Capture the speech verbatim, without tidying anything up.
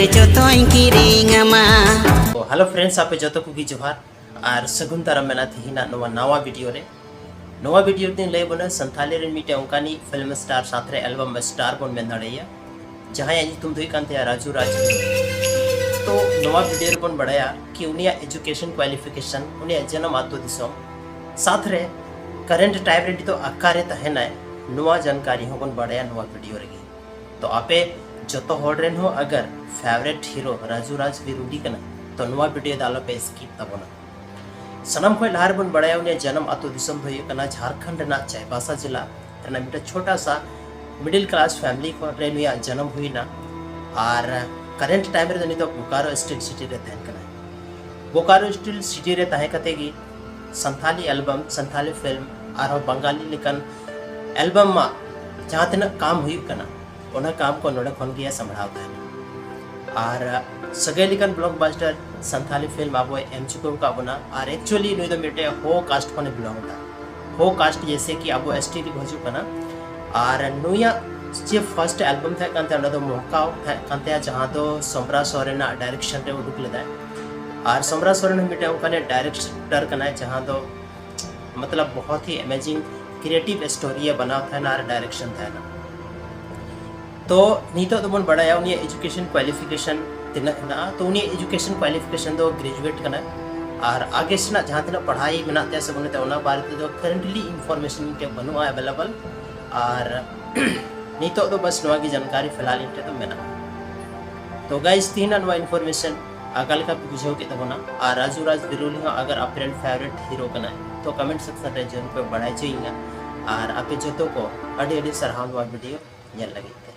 ᱡᱚᱛᱚᱧ ᱠᱤᱨᱤᱧ ᱟᱢᱟ᱾ ᱛᱚ ᱦᱮᱞᱳ ᱯᱷᱨᱮᱱᱰᱥ, ᱟᱯᱮ ᱡᱚᱛᱚ ᱠᱚᱜᱮ ᱡᱚᱦᱟᱨ ᱟᱨ ᱥᱟᱹᱜᱩᱱ ᱫᱟᱨᱟᱢ ᱢᱮᱱᱟᱜ ᱛᱮᱦᱮᱧᱟᱜ ᱱᱚᱣᱟ ᱱᱟᱣᱟ ᱵᱷᱤᱰᱤᱭᱳ ᱨᱮ᱾ ᱱᱚᱣᱟ ᱵᱷᱤᱰᱤᱭᱳ ᱨᱮᱫᱚᱧ ᱞᱟᱹᱭ ᱵᱚᱱᱟ ᱥᱟᱱᱛᱷᱟᱞᱤ ᱨᱮᱱ ᱢᱤᱫᱴᱮᱱ ᱚᱱᱠᱟᱱᱤᱡ ᱯᱷᱤᱞᱢ ᱥᱴᱟᱨ ᱥᱟᱶᱛᱮ ᱮᱞᱵᱟᱢ ᱥᱴᱟᱨ ᱵᱚᱱ ᱢᱮᱱ ᱫᱟᱲᱮᱭᱟᱭᱟ, ᱡᱟᱦᱟᱸᱭᱟᱜ ᱧᱩᱛᱩᱢ ᱫᱚ ᱦᱩᱭᱩᱜ ᱠᱟᱱ ᱛᱟᱭᱟ ᱨᱟᱡᱩ ᱨᱟᱡᱽ᱾ ᱛᱚ ᱱᱚᱣᱟ ᱵᱷᱤᱰᱤᱭᱳ ᱨᱮᱵᱚᱱ ᱵᱟᱲᱟᱭᱟ ᱠᱤ ᱩᱱᱤᱭᱟᱜ ᱮᱡᱩᱠᱮᱥᱚᱱ ᱠᱣᱟᱞᱤᱯᱷᱤᱠᱮᱥᱚᱱ, ᱩᱱᱤᱭᱟᱜ ᱡᱟᱱᱟᱢ ᱟᱛᱳ ᱫᱤᱥᱚᱢ, ᱥᱟᱛ ᱨᱮ ᱠᱟᱨᱮᱱᱴ ᱴᱟᱭᱤᱢ ᱨᱮ ᱱᱤᱛᱚᱜ ᱚᱠᱟᱨᱮ ᱛᱟᱦᱮᱱᱟᱭ, ᱱᱚᱣᱟ ᱡᱟᱱᱠᱟᱨᱤ ᱦᱚᱸᱵᱚᱱ ᱵᱟᱲᱟᱭᱟ ᱱᱚᱣᱟ ᱵᱷᱤᱰᱤᱭᱳ ᱨᱮᱜᱮ᱾ ᱛᱚ ᱟᱯᱮ ᱡᱚᱛᱚ ᱦᱚᱲ ᱨᱮᱱ ᱦᱚᱸ ᱟᱜᱟᱨ ᱯᱷᱮᱵᱟᱨᱮᱴ ᱦᱤᱨᱳ ᱨᱟᱡᱩ ᱨᱟᱡᱽ ᱵᱤᱨᱩᱰᱤ ᱠᱟᱱᱟ, ᱛᱚ ᱱᱚᱣᱟ ᱵᱷᱤᱰᱤᱭᱳ ᱫᱚ ᱟᱞᱚᱯᱮ ᱥᱠᱤᱯ ᱛᱟᱵᱚᱱᱟ᱾ ᱥᱟᱱᱟᱢ ᱠᱷᱚᱱ ᱞᱟᱦᱟ ᱨᱮᱵᱚᱱ ᱵᱟᱲᱟᱭᱟ ᱩᱱᱤᱭᱟᱜ ᱡᱟᱱᱟᱢ ᱟᱛᱳ ᱫᱤᱥᱚᱢ ᱫᱚ ᱦᱩᱭᱩᱜ ᱠᱟᱱᱟ ᱡᱷᱟᱲᱠᱷᱚᱸᱰ ᱨᱮᱱᱟᱜ ᱪᱟᱭᱵᱟᱥᱟ ᱡᱮᱞᱟ ᱨᱮᱱᱟᱜ ᱢᱤᱫᱴᱮᱱ ᱪᱷᱳᱴᱟ ᱥᱟ ᱢᱤᱰᱤᱞ ᱠᱞᱟᱥ ᱯᱷᱮᱢᱤᱞᱤ ᱠᱷᱚᱱ ᱨᱮ ᱱᱩᱭᱟᱜ ᱡᱟᱱᱟᱢ ᱦᱩᱭᱱᱟ᱾ ᱟᱨ ᱠᱟᱨᱮᱱᱴ ᱴᱟᱭᱤᱢ ᱨᱮᱫᱚ ᱱᱤᱛᱚᱜ ᱵᱳᱠᱟᱨᱳ ᱥᱴᱤᱞ ᱥᱤᱴᱤ ᱨᱮ ᱛᱟᱦᱮᱱ ᱠᱟᱱᱟᱭ᱾ ᱵᱳᱠᱟᱨᱳ ᱥᱴᱤᱞ ᱥᱤᱴᱤ ᱨᱮ ᱛᱟᱦᱮᱸ ᱠᱟᱛᱮ ᱜᱮ ᱥᱟᱱᱛᱷᱟᱞᱤ ᱮᱞᱵᱟᱢ, ᱥᱟᱱᱛᱷᱟᱞᱤ ᱯᱷᱤᱞᱢ, ᱟᱨᱦᱚᱸ ᱵᱟᱝᱜᱟᱞᱤ ᱞᱮᱠᱟᱱ ᱮᱞᱵᱟᱢ ᱢᱟ ᱡᱟᱦᱟᱸ ᱛᱤᱱᱟᱹᱜ ᱠᱟᱢ ᱦᱩᱭᱩᱜ ᱠᱟᱱᱟ, ᱚᱱᱟ ᱠᱟᱢ ᱠᱚ ᱱᱚᱰᱮ ᱠᱷᱚᱱ ᱜᱮ ᱥᱟᱢᱵᱲᱟᱣ ᱛᱟᱦᱮᱱᱟ᱾ ᱟᱨ ᱥᱟᱹᱜᱟᱹᱭ ᱞᱮᱠᱟᱱ ᱵᱞᱚᱠᱵᱟᱥᱴᱟᱨ ᱥᱟᱱᱛᱷᱟᱞᱤ ᱯᱷᱤᱞᱢ ᱟᱵᱚᱭ ᱮᱢ ᱪᱩᱠᱟᱹᱣ ᱟᱠᱟᱫ ᱵᱚᱱᱟ᱾ ᱟᱨ ᱮᱠᱪᱩᱭᱟᱞᱤ ᱱᱩᱭ ᱫᱚ ᱢᱤᱫᱴᱮᱡ ᱦᱳ ᱠᱟᱥᱴ ᱠᱷᱚᱱᱮ ᱵᱤᱞᱚᱝ ᱮᱫᱟ᱾ ᱦᱳ ᱠᱟᱥᱴ ᱡᱮᱭᱥᱮ ᱠᱤ ᱟᱵᱚ ᱮᱥ ᱴᱤ ᱨᱮᱠᱚ ᱦᱤᱡᱩᱜ ᱠᱟᱱᱟ᱾ ᱟᱨ ᱱᱩᱭᱟᱜ ᱡᱮ ᱯᱷᱟᱨᱥᱴ ᱮᱞᱵᱟᱢ ᱛᱟᱦᱮᱸ ᱠᱟᱱ ᱛᱟᱭᱟ, ᱚᱱᱟ ᱫᱚ ᱢᱚᱦᱠᱟᱣ ᱛᱟᱦᱮᱸ ᱠᱟᱱ ᱛᱟᱭᱟ, ᱡᱟᱦᱟᱸ ᱫᱚ ᱥᱚᱢᱨᱟ ᱥᱚᱨᱮᱱᱟᱜ ᱰᱟᱭᱨᱮᱠᱥᱚᱱ ᱨᱮ ᱩᱰᱩᱠ ᱞᱮᱫᱟᱭ᱾ ᱟᱨ ᱥᱚᱢᱨᱟ ᱥᱚᱨᱮᱱ ᱦᱚᱸ ᱢᱤᱫᱴᱮᱱ ᱚᱱᱠᱟᱱᱤᱡ ᱰᱟᱭᱨᱮᱠᱴᱚᱨ ᱠᱟᱱᱟᱭ, ᱡᱟᱦᱟᱸ ᱫᱚ ᱢᱚᱛᱞᱚᱵ ᱵᱚᱦᱚᱛ ᱦᱤ ᱮᱢᱮᱡᱤᱝ ᱠᱨᱤᱭᱮᱴᱤᱵᱷ ᱥᱴᱳᱨᱤ ᱮ ᱵᱮᱱᱟᱣ ᱛᱟᱦᱮᱱᱟ ᱟᱨ ᱰᱟᱭᱨᱮᱠᱥᱚᱱ ᱛᱟᱦᱮᱱᱟ᱾ ᱛᱚ ᱱᱤᱛᱚᱜ ᱫᱚᱵᱚᱱ ᱵᱟᱲᱟᱭᱟ ᱩᱱᱤᱭᱟᱜ ᱮᱡᱩᱠᱮᱥᱚᱱ ᱠᱣᱟᱞᱤᱯᱷᱤᱠᱮᱥᱚᱱ ᱛᱤᱱᱟᱹᱜ ᱦᱮᱱᱟᱜᱼᱟ᱾ ᱛᱚ ᱩᱱᱤᱭᱟᱜ ᱮᱡᱩᱠᱮᱥᱚᱱ ᱠᱣᱟᱞᱤᱯᱷᱤᱠᱮᱥᱚᱱ ᱫᱚ ᱜᱨᱮᱡᱩᱭᱮᱴ ᱠᱟᱱᱟᱭ᱾ ᱟᱨ ᱟᱜᱮ ᱥᱮᱱᱟᱜ ᱡᱟᱦᱟᱸ ᱛᱤᱱᱟᱹᱜ ᱯᱟᱲᱦᱟᱭ ᱢᱮᱱᱟᱜ ᱛᱟᱭᱟ ᱥᱮ ᱵᱟᱹᱱᱩᱜ ᱛᱟᱭᱟ, ᱚᱱᱟ ᱵᱟᱨᱮ ᱛᱮᱫᱚ ᱠᱟᱨᱮᱱᱴᱞᱤ ᱤᱱᱯᱷᱚᱨᱢᱮᱥᱚᱱ ᱢᱤᱫᱴᱮᱱ ᱵᱟᱹᱱᱩᱜᱼᱟ ᱮᱵᱮᱞᱮᱵᱮᱞ᱾ ᱟᱨ ᱱᱤᱛᱚᱜ ᱫᱚ ᱵᱟᱥ ᱱᱚᱣᱟ ᱜᱮ ᱡᱟᱱᱠᱟᱨᱤ ᱯᱷᱤᱞᱦᱟᱞ ᱤᱧ ᱴᱷᱮᱱ ᱫᱚ ᱢᱮᱱᱟᱜᱼᱟ᱾ ᱛᱚ ᱜᱟᱭᱤᱥ, ᱛᱮᱦᱮᱧᱟᱜ ᱱᱚᱣᱟ ᱤᱱᱯᱷᱚᱨᱢᱮᱥᱚᱱ ᱚᱠᱟ ᱞᱮᱠᱟ ᱯᱮ ᱵᱩᱡᱷᱟᱹᱣ ᱠᱮᱫ ᱛᱟᱵᱚᱱᱟ? ᱟᱨ ᱨᱟᱡᱩ ᱨᱟᱡᱽ ᱵᱤᱨᱩᱞᱤ ᱦᱚᱸ ᱟᱜᱟᱨ ᱟᱯᱮ ᱨᱮᱱ ᱯᱷᱮᱵᱟᱨᱮᱴ ᱦᱤᱨᱳ ᱠᱟᱱᱟᱭ, ᱛᱚ ᱠᱚᱢᱮᱱᱴ ᱥᱮᱠᱥᱚᱱ ᱨᱮ ᱡᱟᱹᱨᱩᱲ ᱯᱮ ᱵᱟᱲᱟᱭ ᱦᱚᱪᱚᱭᱤᱧᱟ᱾ ᱟᱨ ᱟᱯᱮ ᱡᱚᱛᱚ ᱠᱚ ᱟᱹᱰᱤ ᱟᱹᱰᱤ ᱥᱟᱨᱦᱟᱣ ᱱᱚᱣᱟ ᱵᱷᱤᱰᱤᱭᱳ ᱧᱮᱞ ᱞᱟᱹᱜᱤᱫ ᱛᱮ᱾